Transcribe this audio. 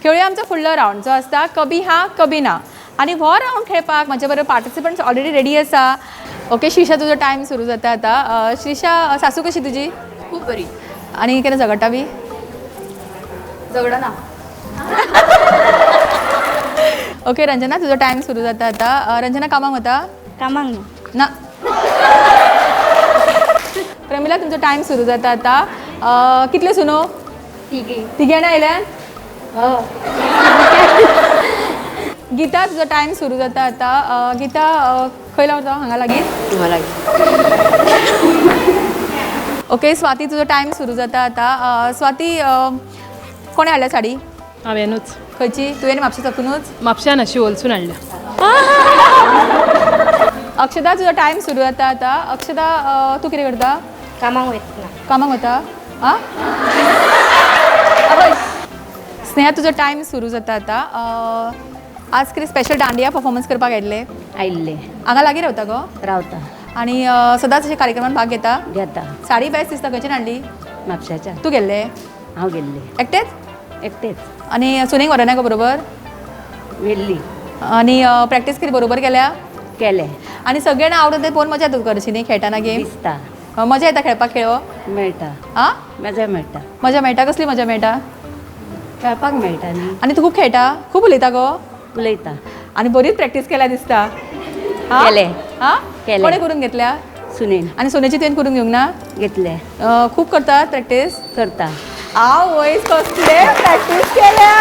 खेळुया आमचो फुडलो रावंड जो आसता कभी हा कभी ना. आनी हो रावंड खेळपाक म्हाजे बरोबर पार्टिसिपंट्स ऑलरेडी रेडी आसा. ओके श्रीषा, तुजो टायम सुरू जाता आतां. श्रीषा, सासू कशी तुजी? खूप बरी. आनी केन्ना झगडटा बी? झगडना. ओके रंजना, तुजो टायम सुरू जाता आतां. रंजना कामाक वता? कामाक ना. प्रमिला, तुमचो टायम सुरू जाता आतां. कितल्यो सुनो? तिगी. तिगी जाणां आयल्यान? गीता, तुजो टायम सुरू जाता आतां. गीता, खंय रावता? हांगा लागीं? ओके स्वाती, तुजो टायम सुरू जाता आतां. स्वाती, कोणें हाडल्या साडी? हांवेनूच. खंयची? तुवें म्हापशें साकूनच? म्हापश्यान शिवोलसून हाडल्या. अक्षदा, तुजो टायम सुरू जाता आतां. अक्षदा, तूं कितें करता? कामाक वयतना. कामाक वता? आं, आवय. स्नेहा, तुजो टायम सुरू जाता आतां. आज कितें स्पेशल दांडिया परफॉर्मन्स करपाक आयिल्ले? आयिल्ले. हांगा लागीं रावता गो? रावता. आनी सदांच अशे कार्यक्रमान भाग घेता? घेता. साडी बेस्ट दिसता, खंयच्यान हाडली? म्हापशाच्या. तूं गेल्ले? हांव गेल्ले. एकटेच? एकटेच. आनी सुनेक व्हरना गो बरोबर? व्हेल्ली. आनी प्रॅक्टीस कितें बरोबर केल्या? केले. आनी सगळे जाणां आवडटा ते पळोवन मजा येता तुका अशी न्ही खेळटाना गेम? दिसता. मजा येता खेळपाक खेळ? मेळटा. आं? मजा मेळटा. मजा मेळटा? कसली मजा मेळटा? खेळपाक मेळटा न्ही. आनी तूं खूब खेळटा, खूब उलयता गो? उलयता. आनी बरीच प्रॅक्टीस केल्या दिसता. आं? केले. आं? केले. कोणें करून घेतल्या? सुनेन. आनी सुनेची तुवें करून घेवंक ना? घेतले. खूब करतात प्रॅक्टीस? करता. आवयस, कसले प्रॅक्टीस केल्या.